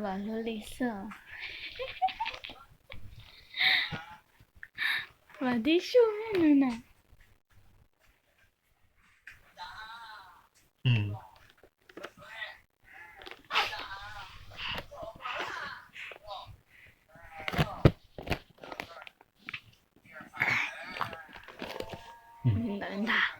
Vam luag li xwb. Vam tib su nws na. Ntawd ntag.